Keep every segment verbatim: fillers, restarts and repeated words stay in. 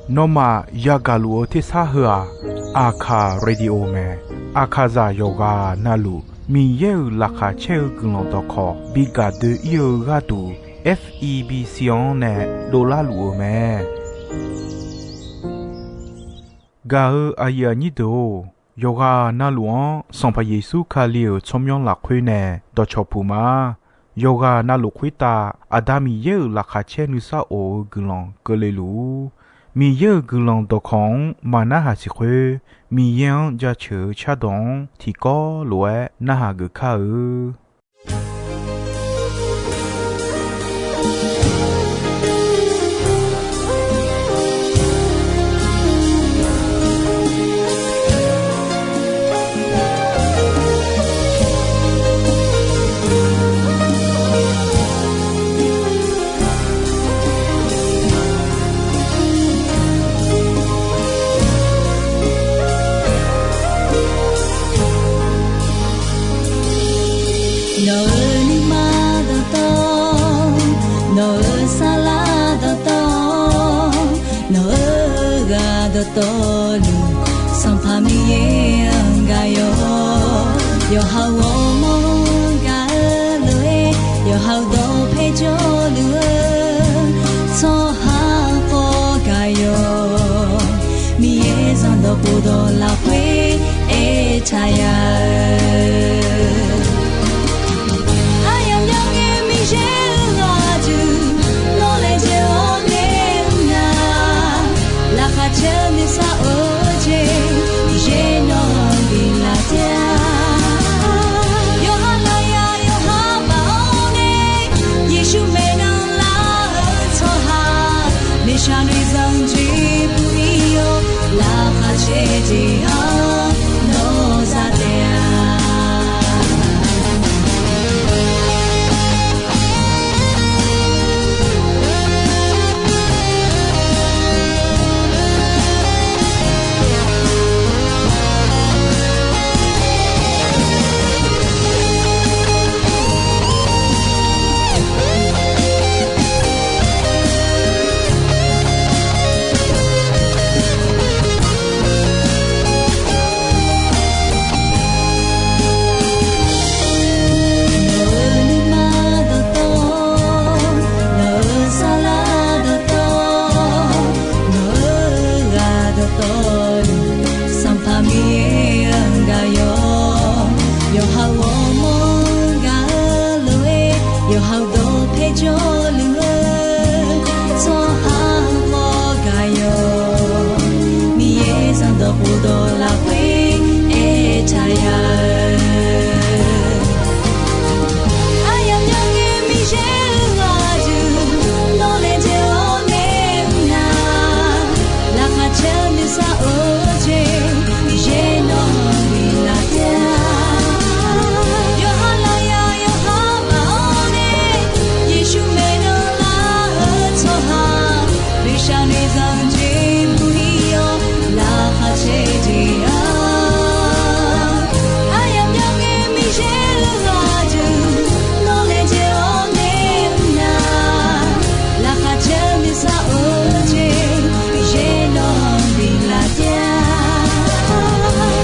Nawmaf yagaq luf-eu tersar heu-aq, Aqkaq Radio mae. Aqkaqzaq yawqghaq navluf Miqyaer-euq laqkhaq caer-eu guiqlanq dawqkawq bi gaq doe-ir-eu gharduq, F E B C-anr nae dovlar luf-eu mae. Gaq-eu aqyuif aqnyir deuq-or, yawqghaq navluf-anr Sanqpaq Yeqsur Kali-euq tsawrmyanr lafkhoer nae dawqcawq puq ma. Yawqghaq navluf khoertav Aqda Miqyaer-euq laqkhaq caer nuisar of-eu guiqlanq keuvle luf-ur. Miqyaer-euq guiqlanq dawqkawq-anr maqnarhaq siq khoer, Miqyaer-anr jaceuq-eu cardawq-anr tiqkawv lof-aer narhaq geuf kar-eu. Nawq-euq nuima dawqtawv, nawq-euq saflar dawqtawv, nawq-euq ghaq dawqtawvluf, Sanqpaq Miqyaer-anr gaq yawq. Yawqha-euq ghawrmawr-anr gaq-eu lof-aer, yawqha-euq dawqpae jawrluf-eu tsawrhaq khawf gaq yawq. Miqyaer zanqdawq khofdawq lafkhoer aertaq ya-eu, aryamq myanr ngae Miqyaer-euq ghaq duq, nawr laejae-awr nae mr nar, laqkhaq caer-eu nuisar of-eu jeq, Miqyaer nawq-anr biflaf taef-a. Yawqha lafyaq yawqha baf-awr nae, Yeqsur maeqnan lar-eu tsawrhaq, noeqshaq noeqzanq jeq puq-ir-awr, laqkhaq caer jeq-anr nawr za taef-a. Nawq-euq nuima dawqtawv, nawq-euq saflar dawqtawv, nawq-euq ghaq dawqtawvluf, Sanqpaq Miqyaer-anr gaq yawq. Yawqha-euq ghawrmawr-anr gaq-eu lof-aer, yawqha-euq dawqpae jawrluf-eu tsawrhaq khawf gaq yawq. Miqyaer zanqdawq khofdawq lafkhoer aertaq ya-eu, aryamq myanr ngae Miqyaer-euq ghaq duq, nawr laejae-awr nae mr nar, laqkhaq caer-eu nuisar of-eu jeq, Miqyaer nawq-anr biflaf taef-a. Yawqha lafyaq yawqha baf-awr nae, Yeqsur maeqnan lar-eu tsawrhaq, noeqshaq noeqzanq jeq puq-ir-awr, laqkhaq caer jeq-anr, aryamq myanr ngae Miqyaer-euq ghaq duq, nawr laejae-awr nae mr nar, laqkhaq caer-eu nuisar of-eu jeq, Miqyaer nawq-anr biflaf taef-a.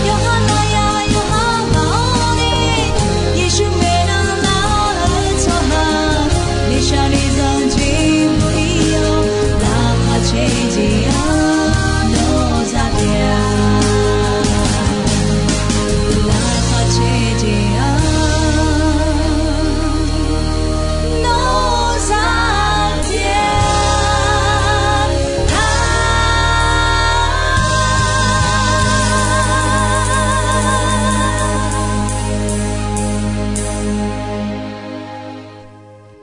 Yawqha lafyaq yawqha baf-awr nae, Yeqsur maeqnan lar-eu tsawrhaq, noeqshaq noeqzanq jeq puq-ir-awr, laqkhaq caer jeq-anr nawr za taef-a. Laqkhaq caer jeq-anr nawr za taef-a.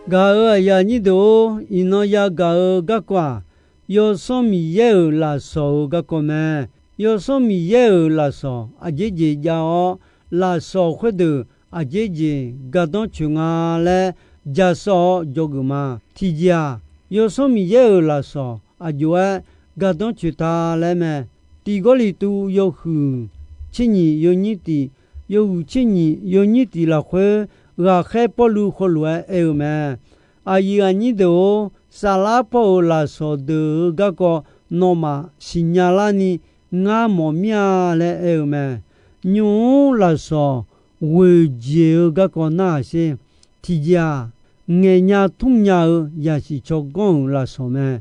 Gaq-euq aqyuif aqnyir deuq-or, iqnan yagaq-eu garkawv-aq, Yawsanr Miqyaer-euq lafsawq-euq garkawv mae. Yawsanr Miqyaer-euq lafsawq aqjeq jeq jav-awr, lafsawq khoerdeuq aqjeq jeq gardanr coeq nga laer jaqsawv-awr dzawgeuf ma. Tiqjeq-aq, Yawsanr Miqyaer-euq lafsawq aqjox-aer gardanr coeq ta laer mae. Tiq Gawrliqtu yawhuiq tser nyiq yawnyir tiq, yawhuiq tser nyiq yawnyir tiq lafkhoer ghaqkhaer Pawrluv heulof-aer aer-eu mae. Aqyuif aqnyir deuq-or, Saflar paw-euq lafsawq deuq-eu garkawv nawmaf siqnya larni ngar mawf mir-a laer aer-eu mae. Nymq-mr lafsawq ghoeq jeq-eu garkawv narhaq sher. Tiqjeq-aq, ngaeqnya tmrnya-eu yasiq tsawrganr-euq lafsawq mae.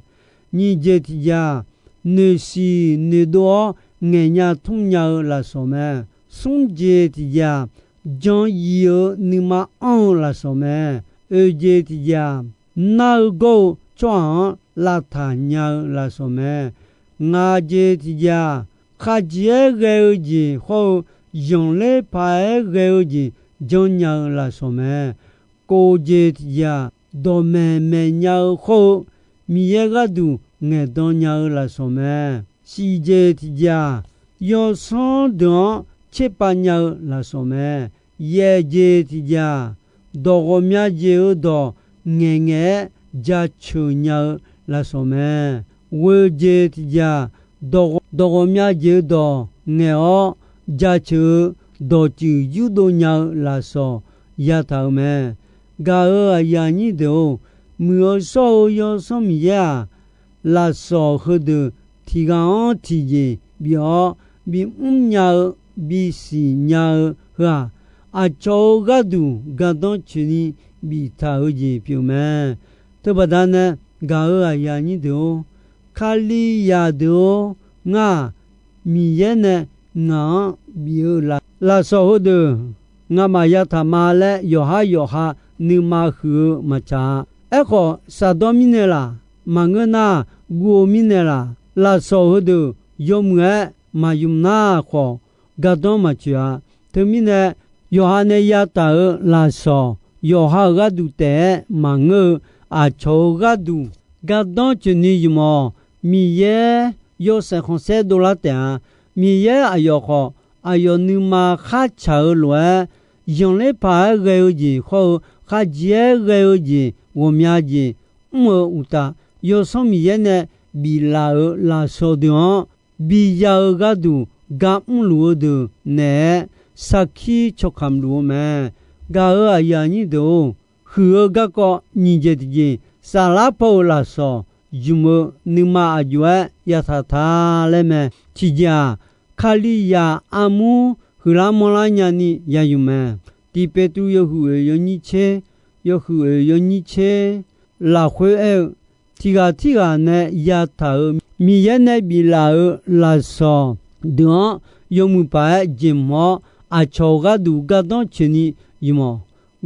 Nyiq jeq tiqjeq-aq, noeqsiq noeqdov-awr ngaeqnya tmrnya-eu lafsawq mae. Smr jeq tiqjeq-aq, jan yif-eu nuima anr-eu lafsawq mae. Oeq jeq tiqjeq-aq, nar-eu gawr-eu tsawrhaq-anr lavtaq nya-eu lafsawq mae. Ngaq jeq tiqjeq-aq, khaqjeq-aer ghae-eu jeq hawr-eu zanqler paq-aer ghae-eu jeq janrnya-eu lafsawq mae. Kof jeq tiqjeq-aq, dawqmaeq maeqnya-eu hawr-eu Miqyaer gharduq ngaeqdan nya-eu lafsawq mae. Shif jeq tiqjeq-aq, yawsanr deuq-anr tserpav nya-eu lafsawq mae. Yaef jeq tiqjeq-aq, dawq ghawqmya jeq-eu dawq ngaeqngaeq-aer jaceuq nya-eu lafsawq mae. Ghoeq jeq tiqjeq-aq, dawq ghawqmya jeq-eu dawq ngaeq-awr jaceuq-eu dawqtsuif yurdov nya-eu lafsawq yataq-euq mae. Gaq-euq aqyuif aqnyir deuq-or, muiq-eu shawr-eu Yawsanr Miqyaer-aq, lafsawq heudeuq tiq ghaq-anr tiqjeq bif-awr bimr nya-eu, bisiq nya-eu heu-aq, aqcawq-euq gharduq gardanr coeqni biftaq-eu jeq pyeuf mae. Teubaqda nae gaq-euq aqyuif aqnyir deuq-or, Kalizaq deuq-or, ngar-aq, Miqyaer nae ngaq-anr bif-eu lafsawq heudeuq ngamaf yataq ma laer yawqhar yawqha nuima huiq-eu maqtsaq-a. Aerkhawf, shafdawr mirnae laq, maqngeur nar, guv-eu mirnae laq, lafsawq heudeuq yawmuiq-aer maqymq nar khawf, gardanr maqtsoeq-a. Teumirnae, yawqha nae yataq-euq lafsawq, yawqha-euq gharduq taef-aer maqngeur-eu, aqcawq-euq gharduq gardanr coeqni ymq-awq. Miqyaer yawshaef khanqsaer dovlar taef-a. Miqyaer aqyawf khawf, aqyawf nuima khartsaq-eu lof-aer, zanqler paq-aer ghae-eu jeq hawr-eu, khaqjeq-aer ghae-eu jeq ghawqmya jeq mr-eu uqtaf, Yawsanr Miqyaer nae biflaf-euq lafsawq deuq-anr biya-eu gharduq gar mrluf-eu deuq naeq-aer sarkir cawqkamq luf-eu mae. Gaq-euq aqyuif aqnyir deuq-or, huiq-eu garkawv nyiq jeq tiqjeq, saflar paw-euq lafsawq ymq-eu nuima aqjox-aer yataq ta laer mae. Tiqjeq-aq, Kalizaq armur huiqlar manrlar nyani ya ymq mae. Tiq Peqtruv yawhuiq oeq yawnyir tser, yawhuiq oeq yawnyir tser lafkhoer aer-eu, tiq ghaq tirghaq nae yataq-euq Miqyaer nae biflaf-euq lafsawq deuq-anr yawmuiq paq-aer jeq mq-awr, aqcawq gharduq gardanr coeqni ymq-awq.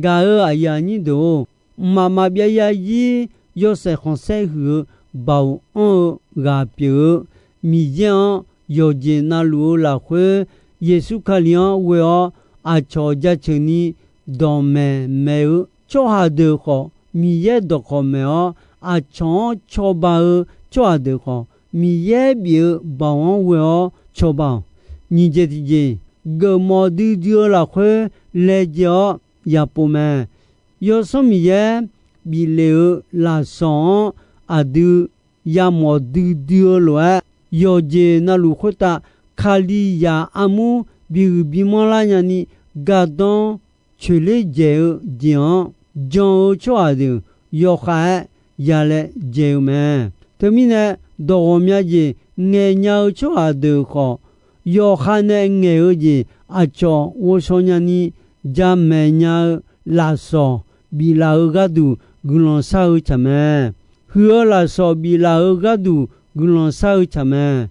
Gaq-euq aqyuif aqnyir deuq-or, mqmaq maqbyav yarzir yawshaef khanqsaer huiq-eu baoq anr-eu ghaq pyeuf-eu Miqyaer-anr yawqjeq navluf-eu lafkhoer, Yeqsur Kali-anr ghoe-awr aqcawq jaceuq ni dawqmaeq maeq-eu tsawrhaq deuq khawf, Miqyaer dawqkawq maeq-awr aqcawq-anr cawba-eu tsawrhaq deuq khawf, Miqyaer bif-eu baoq-anr ghoe-awr cawba-awq. Nyiq jeq tiqjeq, geufmawf duidui-eu lafkhoer laejae-awr yapov mae. Yawsanr Miqyaer biflef-eu lafsawq-anr aqdui yamawf duidui-eu lof-aer, yawqjeq navluf khoertav Kalizaq armur bihuiq bimanr lar nyani gardanr coeqler dzaeq-eu jeq-anr jan-eu tsawrhaq deuq yawkhav-aer yalae dzaeq-eu mae. Teumirnae, dawq ghawqmya jeq ngaeqnya-eu tsawrhaq deuq khawf, yawkhav nae ngaeq-eu jeq aqcawq ghovshaw nyani jamaeq nya-eu lafsawq biflaf-eu gharduq guiqlanq shar-eu tsaq mae. Huiq-eu lafsawq biflaf-eu gharduq guiqlanq shar-eu tsaq mae.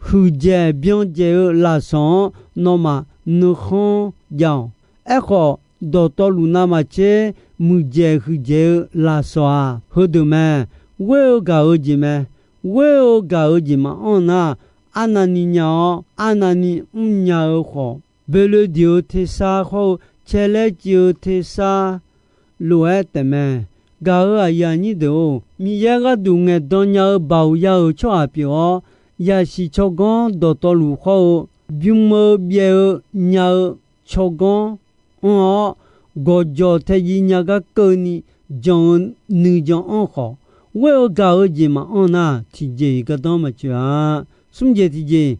Huiqdzaeq byan dzaeq-eu lafsawq-anr nawmaf nuikhanr jav-awq. Aerkhawf, dawqtawvluf navmaqtser muiqdzaeq huiqdzaeq-eu lafsawq-aq, heudeuq mae. Ghoer-eu gaq-eu jeq mae. Ghoer-eu gaq-eu jeq maqanr nar, arnavni nya-awr arnavni mrnya-eu khawf, boeloe diq-eu tersar hawr-eu caelaer civ-eu tersar lof-aer taefmae. Gaq-euq aqyuif aqnyir deuq-or, Miqyaer gharduq ngaeqdan nya-eu baoq ya-euq tsawrhaq pyeuf-awr, yasiq tsawrganr dawqtawvluf hawr-eu, bym-eu byaev-eu nya-eu tsawrganr anr-awr, gawqjawq taejiv nya gar keuvni jan-eu nuijan anr khawf, ghoer-eu gaq-eu jeq maqanr nar, tiqjeq-iq gardanr maqtsoeq-a. Smr jeq tiqjeq,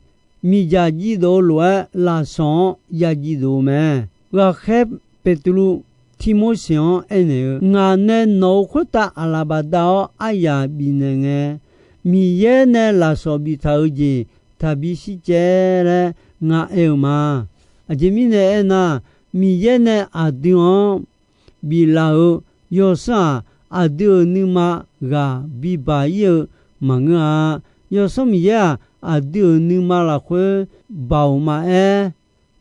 miqdzaq jiv dov-eu lof-aer lafsawq-anr ya jiv dov-eu mae. Ghaqkhaer Beqtuvluv Tirmorseq-anr aernaeq-eu, Ngaq nae nawq-euq khoertav aqlaf bafdav-awr aryaq bifnaeq ngae, Miqyaer nae lafsawq biftaq-eu jeq taqbi shircaev laer ngar aer-eu ma. Aqjeq mirnae aernar, Miqyaer nae aqdui-anr biflaf-euq yawsanr-aq, aqdui-euq nuima ghaq bibaq ir-eu maqngeur-a. Yawsanr Miqyaer-aq, aqdui-euq nuima lafkhoer baoq maqaer,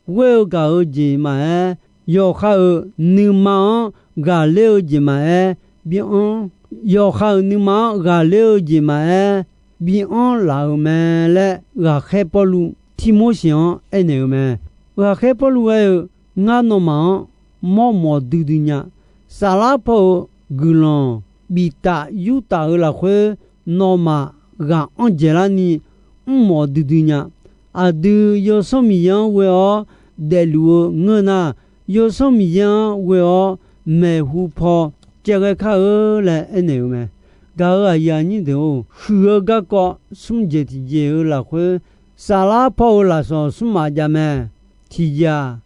ghoer-eu gaq-eu jeq maqaer, yawqha-euq nuima-anr ghaqler-eu jeq maqaer, bianr, yawqha-euq nuima-anr ghaqler-eu jeq maqaer, bianr laf-euq mae laer, ghaqkhaer Pawrluv Tirmorseq-anr aernaeq-eu mae. Ghaqkhaer Pawrluv aer-eu, Ngar nawmaf-anr mawrmawf duidui nya. Saflar paw-eu guiqlanq biftaf yurtaf-eu lafkhoer, nawmaf ghaq anr dzaeqlarni mrmawf duidui nya. Aqdui Yawsanr Miqyaer-anr ghoe-awr daefluf-eu ngeur nar, Yawsanr Miqyaer-anr ghoe-awr maeqhu paw caevghae kar-eu laer aernaeq-eu mae. Gaq-euq aqyuif aqnyir deuq-or, huiq-eu garkawv smr jeq tiqjeq-eu lafkhoer, saflar paw-eu lafsawq smr maf jav mae. Tiqjeq-aq,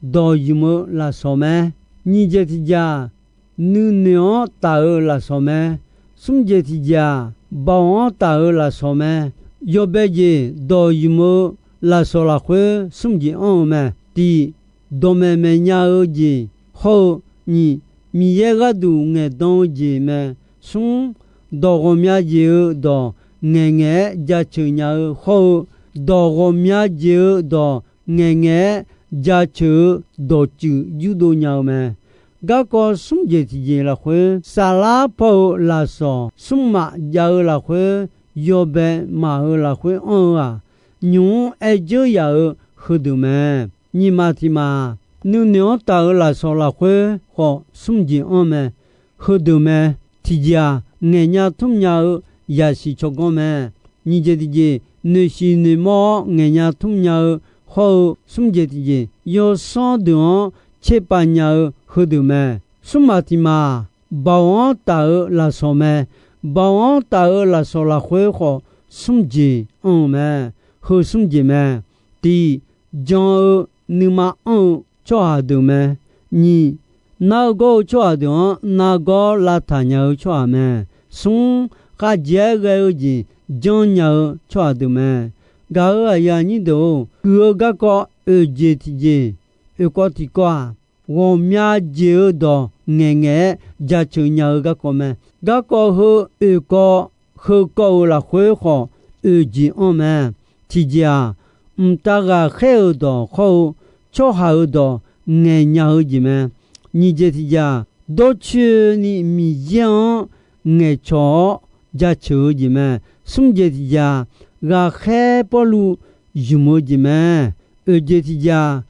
dawq ymq-eu lafsawq mae. Nyiq jeq tiqjeq-aq, nuinoeq-anr taf-eu lafsawq mae. Smr jeq tiqjeq-aq, baoq-anr taf-eu lafsawq mae. Yawbae jeq dawq ymq-eu lafsawq lafkhoer smr jeq anr-eu mae. Tiq, dawqmaeq maeqnya-eu jeq hawr-eu, nyiq, Miqyaer gharduq ngaeqdan-eu jeq mae. Smr, dawq ghawqmya jeq-eu dawq ngaeqngaeq-aer jaceuq nya-eu hawr-eu, dawq ghawqmya jeq-eu dawq ngaeqngaeq-aer jaceuq-eu dawqtsuif yurdov nya-eu mae. Garkawv smr jeq tiqjeq lafkhoer, saflar paw-eu lafsawq smr maf jav-eu lafkhoer, yawbae maf-euq lafkhoer anr-eu-aq, nymq-mr aer dzeur yaf-euq heudeuq mae. Nyiq maf tiq maf, nuinoeq-anr taf-eu lafsawq lafkhoer khawf smr jeq anr mae. Heudeuq mae. Tiqjeq-aq, ngaeqnya tmrnya-eu yasiq tsawrganr mae. Nyiq jeq tiqjeq, noeqshiq noeqmawr-awr ngaeqnya tmrnya-eu hawr-eu, smr jeq tiqjeq, yawsanr deuq-anr tserpav nya-eu heudeuq mae. Smr maf tiq maf, baoq-anr taf-eu lafsawq mae. Baoq-anr taf-eu lafsawq lafkhoer khawf smr jeq anr-eu mae. Heu smr jeq mae. Tiq, jan-eu nuima anr-eu tsawrhaq deuq mae. Nyiq, nar-eu gawr-eu tsawrhaq deuq-anr nargawr lavtaq nya-eu tsawrhaq mae. Smr, khavjeq-aer ghae-eu jeq janrnya-eu tsawrhaq deuq mae. Gaq-euq aqyuif aqnyir deuq-or, huiq-eu garkawv oeq jeq tiqjeq, oeq kawv tiq kawv-aq, ghawqmya jeq-eu dawq ngaeqngaeq-aer jaceuq nya-eu garkawv mae. Garkawv heu oeq kawv, heu kawv-euq lafkhoer khawf oeq jeq anr mae. Tiqjeq-aq, mqtav ghaqkhaer-euq dawq hawr-eu, tsawrhaq-euq dawq ngaeqnya-eu jeq mae. Nyiq jeq tiqjeq-aq, dawrcoeni Miqyaer-anr ngaeqcawq-awr jaceuq-eu jeq mae. Smr jeq tiqjeq-aq, ghaqkhaer Pawrluv ymq-eu jeq mae. Oeq jeq tiqjeq-aq,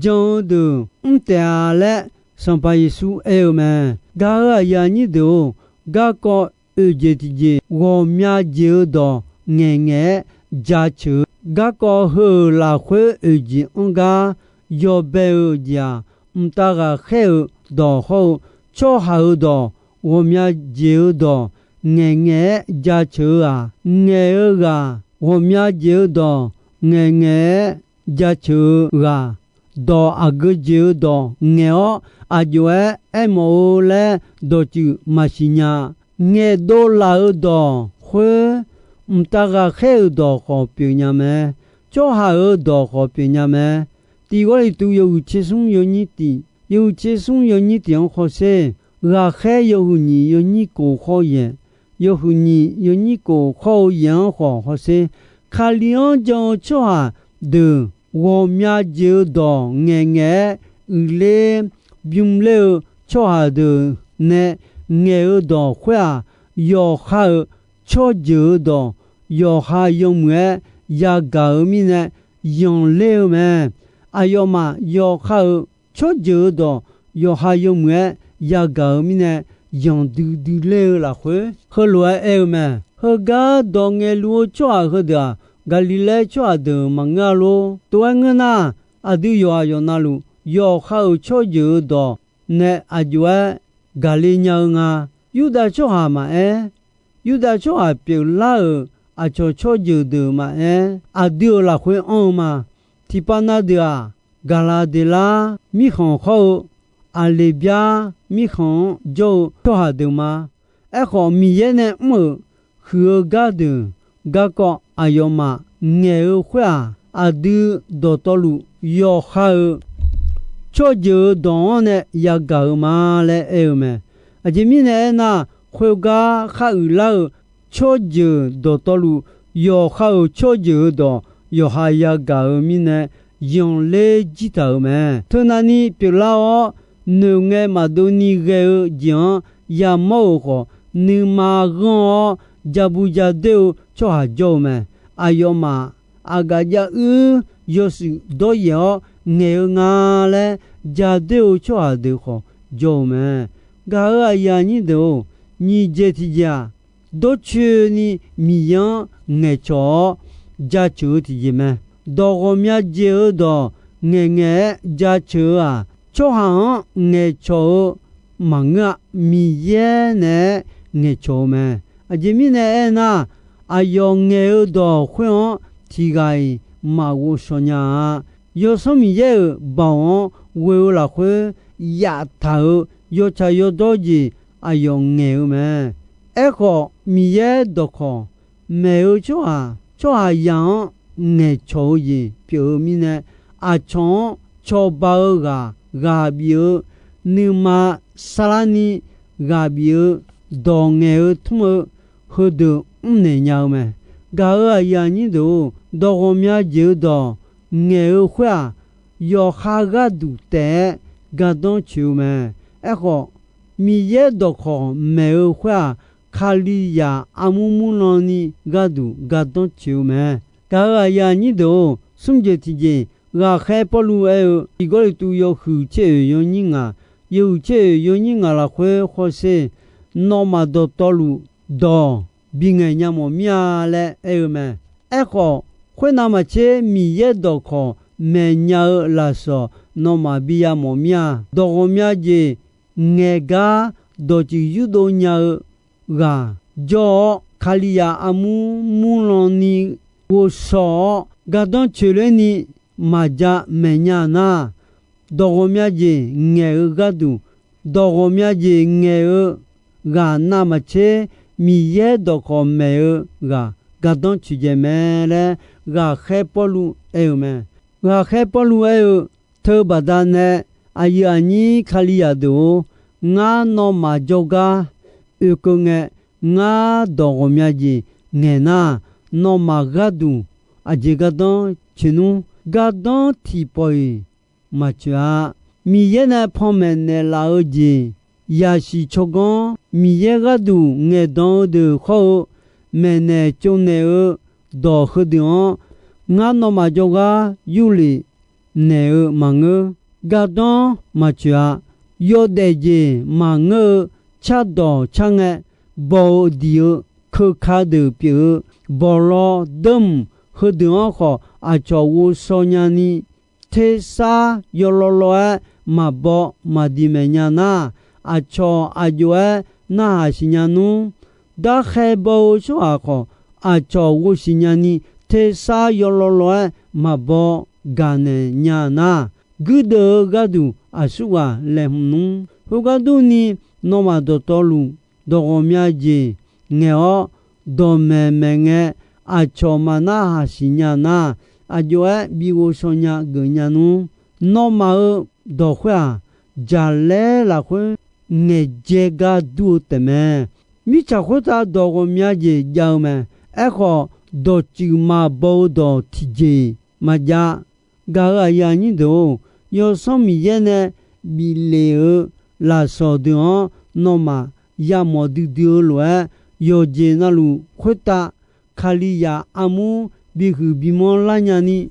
jan-eu deuq mr taef-a laer Sanqpaq Yeqsur aer-eu mae. Gaq-euq aqyuif aqnyir deuq-or, garkawv oeq jeq tiqjeq ghawqmya jeq-eu dawq ngaeqngaeq-aer jaceuq-eu garkawv heu-euq lafkhoer oeq jeq anr gar yawbae-eu jeq-aq, mqtav ghaqkhaer-euq dawq hawr-eu, tsawrhaq-euq dawq ghawqmya jeq-eu dawq ngaeqngaeq-aer jaceuq-eu-aq, ngaeq-eu ghaq ghawqmya jeq-eu dawq ngaeqngaeq-aer jaceuq-eu ghaq, dawq aqgeu jeq-eu dawq ngaeq-awr aqjox-aer aermawf-eu laer dawqtsuif maqsiq nya. Ngaeqdov laf-eu dawq khoer, mqtav ghaqkhaer-euq dawq khawf pyeufnya mae. Tsawrhaq-euq dawq khawf pyeufnya mae. Tiq Gawrliqtu yawhuiq tser smr yawnyir tiq, yawhuiq tser smr yawnyir tiq-anr hawsher. Ghaqkhaer yawhuiq nyiq yawnyir kof hawr-eu yaeq, yawhuiq nyiq yawnyir kof hawr-eu yaeq-anr khawf hawsher. Kali-anr jan-eu tsawrhaq deuq ghawqmya jeq-eu dawq ngaeqngaeq-aer uiqler bymr ler-eu tsawrhaq deuq nae ngaeq-eu dawq khoer-aq, yawqha-euq tsawrjeuq-eu dawq yawqha yawmuiq-aer yagaq-euq mirnae yanqler-eu mae. Aqyawfmaf yawqha-euq tsawrjeuq-eu dawq yawqha yawmuiq-aer yagaq-euq mirnae yanqdui dui ler-eu lafkhoer, heulof-aer aer-eu mae. Heugar dawq ngaeqluf-eu tsawrhaq heudeuq-aq, Gaqliqlaer tsawrhaq deuq maqngeur-a lor. Tov-aer ngeur nar, aqdui yawqghaq yawqnavluf yawqha-euq tsawrjeuq-eu dawq nae aqjox-aer gaqle nya-eu nga. Yurdav tsawrhaq maqaer, Yurdav tsawrhaq pyeuflar-euq aqcawq tsawrjeuq deuq maqaer, aqdui-euq lafkhoer anr-eu ma. Tiqpav na deuq-aq, Gaqlaqdeqlar mirkhanq hawr-eu Aqleqbyar mirkhanq-anr jawr-eu tsawrhaq deuq ma. Aerkhawf, Miqyaer nae mr-euq huiq-eu gardeuq garkawv aqyawfmaf ngaeq-eu khoer-aq, aqdui dawqtawvluf yawqha-euq tsawrjeuq-euq dawq-anr nae yagaq-eu ma laer aer-eu mae. Aqjeq mirnae aernar, khoergar khar uiqlar-euq tsawrjeuq dawqtawvluf, yawqha-euq tsawrjeuq-euq dawq yawqha yagaq-eu mirnae, yanqler jir taq-euq mae. Teunavni pyeuflar-awr, noeqngae maqdov ni ghae-eu jeq-anr yamawr-euq khawf, nuima ghanr-awr jabu jadoer-eu tsawrhaq jawr-eu mae. Aqyawfmaf aqgaf jav uir yawshuif dawryaef-awr ngaeq-eu nga laer jadoer-eu tsawrhaq deuq khawf jawr-eu mae. Gaq-euq aqyuif aqnyir deuq-or, nyiq jeq tiq jeq-aq, dawrcoeni Miqyaer-anr ngaeqcawq-awr jaceuq-eu tiqjeq mae. Dawq ghawqmya jeq-eu dawq ngaeqngaeq-aer jaceuq-eu-aq, tsawrhaq-anr ngaeqcawq-eu maqngeur-a. Miqyaer naeq-aer ngaeqcawq-eu mae. Aqjeq mirnae aernar, aqyawf ngaeq-eu dawq khoer-anr tiq ghaq-iq maqghov shaw nya-a. Yawsanr Miqyaer-euq baoq-anr ghoe-eu lafkhoer yaftaq-euq yawtsaq yawdawr jeq aqyawf ngaeq-eu mae. Aerkhawf, Miqyaer dawqkawq maeq-eu tsawrhaq, tsawrhaqzaq-anr ngaeqcawq-eu jeq pyeuf-eu mirnae, aqcawq-anr cawba-eu ghaq ghaq bif-eu, nuima sarlarni ghaq bif-eu, dawq ngaeq-eu tmr-eu, heudeuq mrnaeq nya-eu mae. Gaq-euq aqyuif aqnyir deuq-or, dawq ghawqmya jeq-eu dawq ngaeq-eu khoer-aq, yawqha gharduq taef-aer gardanr coeq-eu mae. Aerkhawf, Miqyaer dawqkawq maeq-eu khoer-aq, Kalizaq armur murlan ni gharduq gardanr coeq-eu mae. Gaq-euq aqyuif aqnyir deuq-or, smr jeq tiqjeq, ghaqkhaer Pawrluv aer-eu, Tiq Gawrliqtu yawhuiq tser oeq yawnyir ngaq, yawhuiq tser oeq yawnyir ngaq lafkhoer hawsher, nawmaf dawqtawvluf dawq bingaeq nya mawf mir-a laer aer-eu mae. Aerkhawf, khoernav maqtser Miqyaer dawqkawq maeqnya-eu lafsawq nawmaf bi yamawf mir-a. Dawq ghawqmya jeq ngaeq gar dawqtsuif yurdov nya-eu ghaq jawr-awr, Kalizaq armur murlan ni ghovshaw-awr gardanr coeqler ni maqja maeqnya nar, dawq ghawqmya jeq ngaeq-eu gharduq, dawq ghawqmya jeq ngaeq-eu ghaq navmaqtser Miqyaer dawqkawq maeq-eu ghaq gardanr coeqdzaeq mae laer ghaqkhaer Pawrluv aer-eu mae. Ghaqkhaer Pawrluv aer-eu, Teubaqda nae aqyuif aqnyir Kalizaq deuq-or, ngar nawmaf jawrgar oekeuv ngae, ngar dawq ghawqmya jeq ngaeq nar, nawmaf gharduq aqjeq gardanr coeq nmr. Gardanr tiqpawf-iq maqcoeq-a. Miqyaer nae panmaeq naeqlaf-eu jeq, yaqsiq tsawrganr Miqyaer gharduq ngaeqdan-eu deuq hawr-eu, maeqnaeq tsovnaeq-eu dawq heudeuq-anr, ngar nawmaf jawrgar yurlef naeq-eu maqngeur. Gardanr maqcoeq-a. Yawdaef jeq maqngeur-eu cardawq car ngae, baw-eu diq-eu keuka deuq pyeuf-eu, bawqlaw deurmq heudeuq-anr khawf aqcawq ghovshaw nyani, tersar yawlaw law-aer maqbaw maqdiq maeq nya nar, aqcawq aq jov-aer narhaq siqnya nmr. Darkhaer baw-eu tsawrhaq khawf, aqcawq ghovsiq nyani, tersar yawlaw law-aer maqbaw gaqnaeq nya nar, guirdeuv-eu gharduq aqsurghaq laeqhmq nmr. Khoergar durni, nawmaf dawqtawvluf dawq ghawqmya jeq ngaeq-awr, dawqmaeq maeq ngae, aqcawq maqnarhaq siqnya nar, aq jov-aer bi ghovshaw nya geufnya nmr. Nawmaf-euq dawq khoer-aq, jaqlaer lafkhoer ngaeqdzae gar dur-eu taefmae. Mirtsaq khoertav dawq ghawqmya jeq jav-eu mae. Aerkhawf, dawqtsuif maqbaw-eu dawq tiqjeq maqjav. Gaq-euq aqyuif aqnyir deuq-or, Yawsanr Miqyaer nae bif lef-eu lafsawq deuq-anr nawmaf yamawf duidui-eu lof-aer, yawqjeq navluf khoertav Kalizaq armur bihuiq bimanr lar nyani,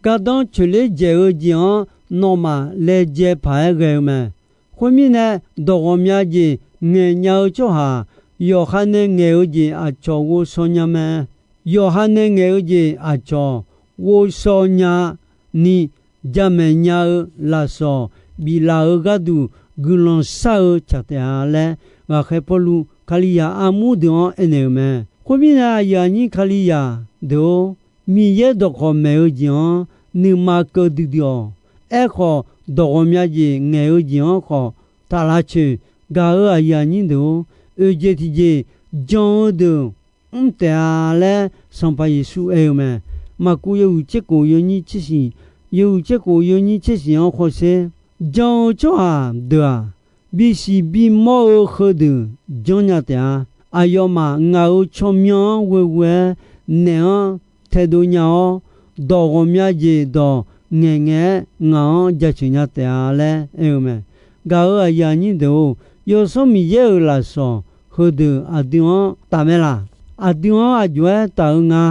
gardanr coeqler dzaeq-eu jeq-anr nawmaf laejae paq-aer ghae-eu mae. Khoermirnae, dawq ghawqmya jeq ngaeqnya-eu tsawrhaq, yawqha nae ngaeq-eu jeq aqcawq ghovshaw nya mae. Yawqha nae ngaeq-eu jeq aqcawq ghovshaw nyani, jamaeq nya-eu lafsawq biflaf-eu gharduq guiqlanq shar-eu tsaq taef-a laer, ghaqkhaer Pawrluv Kalizaq armur deuq-anr aernaeq-euq mae. Khoermirnae, aqyuif aqnyir Kalizaq deuq-or, Miqyaer dawqkawq maeq-eu jeq-anr nuima keuv duidui-awq. Aerkhawf, dawq ghawqmya jeq ngaeq-eu jeq-anr khawf taq lavcoeq. Gaq-euq aqyuif aqnyir deuq-or, oeq jeq tiqjeq jan-eu deuq mr taef-a laer Sanqpaq Yeqsur aer-eu mae. Maqkuv yawhuiq tser khof yawnyir tser shiq, yawhuiq tser khof yawnyir tser shiq-anr hawsher. Jan-eu tsawrhaq deuq-aq, bisiq bimawr-eu heudeuq janrnya taef-a. Aqyawfmaf ngaq-euq tsawrmyanr-anr ghoeghoe-aer naef-anr taedov nya-awr, dawq ghawqmya jeq dawq ngaeqngaeq-aer ngaq-anr jaceuq nya taef-a laer aer-eu mae. Gaq-euq aqyuif aqnyir deuq-or, Yawsanr Miqyaer-euq lafsawq heudeuq aqdui-anr taf mae laq? Aqdui-anr aqjox-aer taf-eu nga.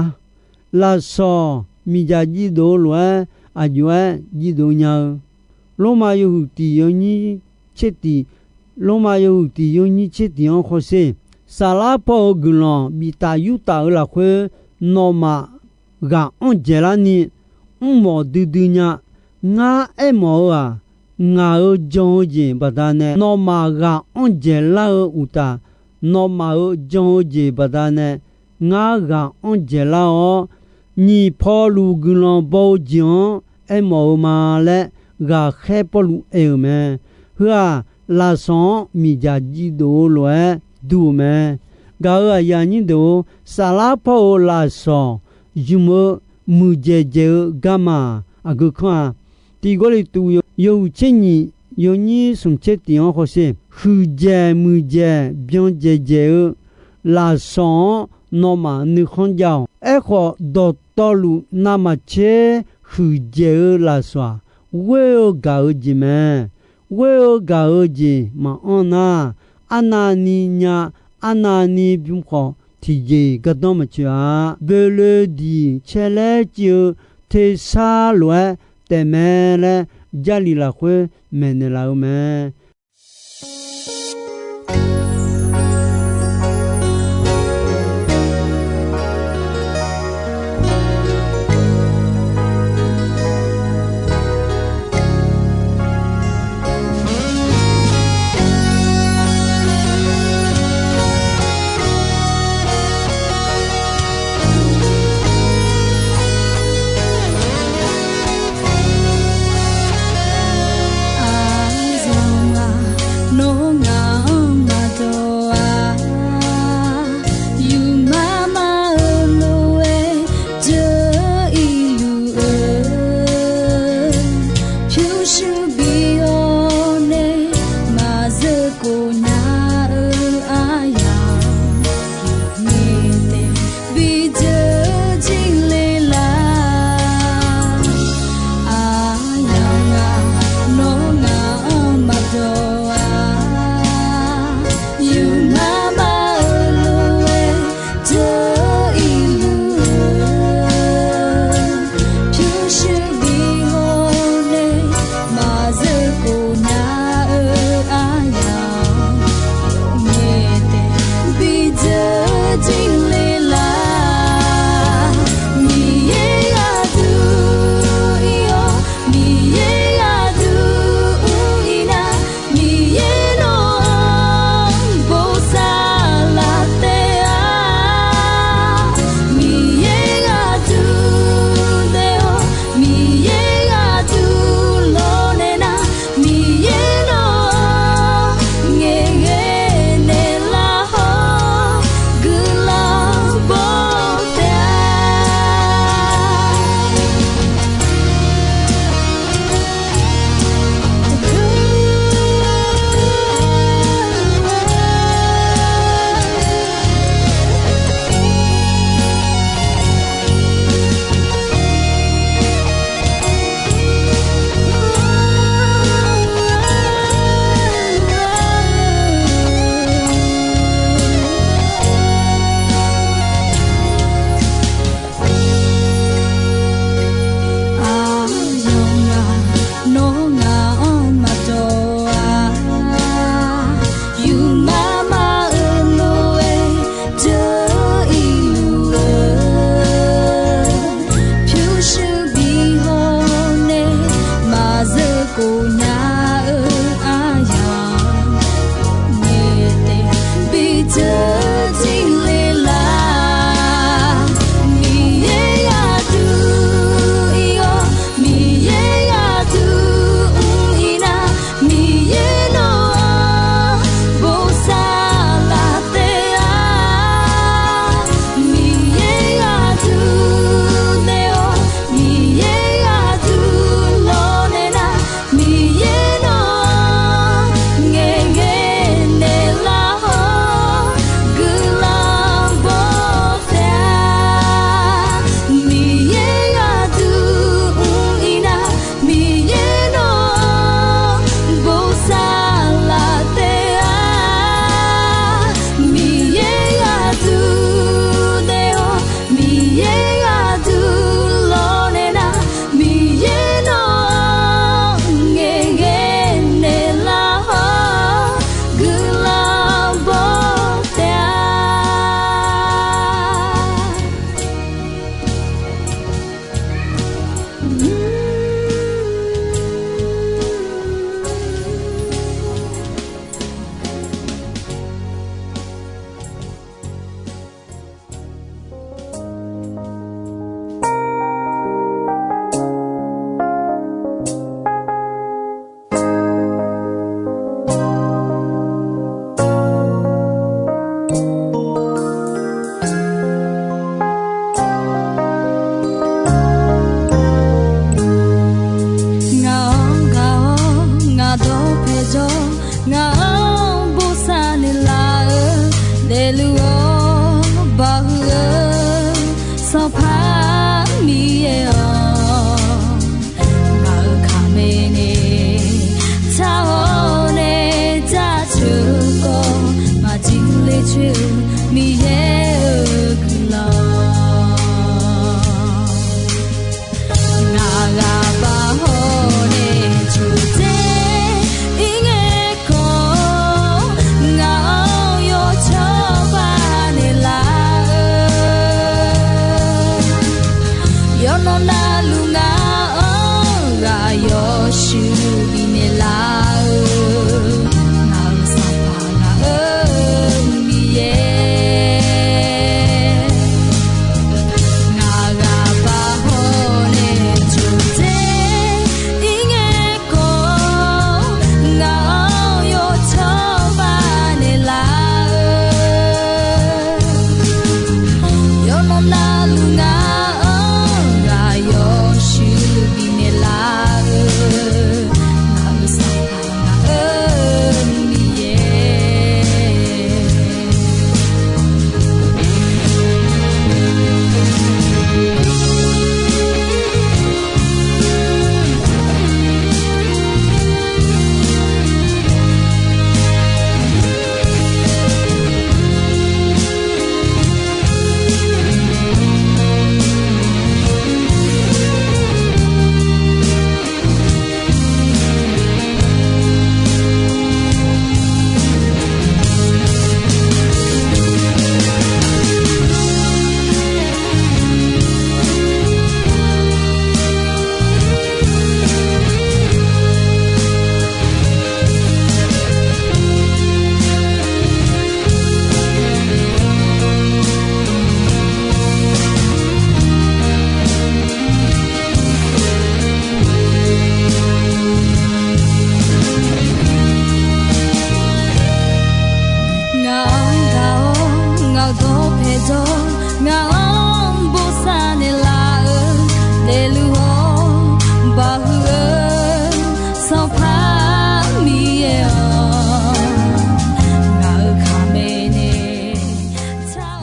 Lafsawq miqdzaq jiv dov-eu lof-aer aqjox-aer jiv dov nya-eu. Lormav yawhuiq tiq yawnyir tser tiq, Lormav yawhuiq tiq yawnyir tser tiq-anr hawsher. Saflar paw-euq guiqlanq biftaf yurtaf-euq lafkhoer nawmaf ghaq anr dzaeqlar ni mrmawf duidui nya. Ngar aermawf-eu-aq, ngaq-euq jan-eu jeq baqdanae nawmaf ghaq anr dzaeqlar-eu uqtaf, nawmaf-euq jan-eu jeq baqdanae ngar ghaq anr dzaeqlar-awr, nyiq Pawrluv guiqlanq baw-eu jeq-anr aermawf-eu ma laer ghaqkhaer Pawrluv aer-euq mae. Heu-aq, lafsawq-anr miqdzaq jiv dov-eu lof-aer dur-eu mae. Gaq-euq aqyuif aqnyir deuq-or, saflar paw-euq lafsawq zmq-eu muiqdzaeq dzaeq-eu garma aqgeu kanr-a. Tiq Gawrliqtu yawhuiq tser nyiq yawnyir smq tser tiq-anr hawsher. Huiqdzaeq muiqdzaeq byan dzaeqdzaeq-eu lafsawq-anr nawmaf nuikhanr jav-awq. Aerkhawf, dawqtawvluf navmaqtser huiqdzaeq-eu lafsawq-aq, ghoer-eu gaq-eu jeq mae. Ghoer-eu gaq-eu jeq maqanr nar, arnavni nya, arnavni bym khawf tiqjeq gardanr maqtsoeq-a. Boeloediq caer laer civ-eu tersar lof-aer taefmae laer Jarlif lafkhoer maeqnaeq laf-eu mae.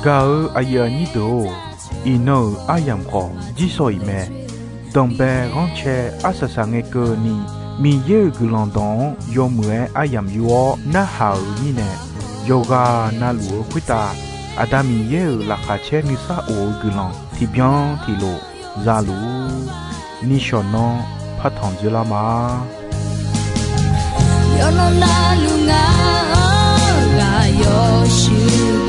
Gaq-eu aqyuif aqnyir deuq-or, iqnan-euq aryamq khawf jirsawq iq mae. Danqbae ghanrcae arsaq saq ngae keuvni, Miqyaer-euq guiqlanq dawq-anr yawmuiq-aer aryamq yur-awr narhaq-euq mirnae, yawqghaq navluf-eu khoertav Aqda Miqyaer-euq laqkhaq caer nuisar of-eu guiqlanq tiqbyan tiqlof za luf-ur. Nishawq nanr partanq dzoerlar ma. Yawqnan navluf ngar-anr ghaq yawshuif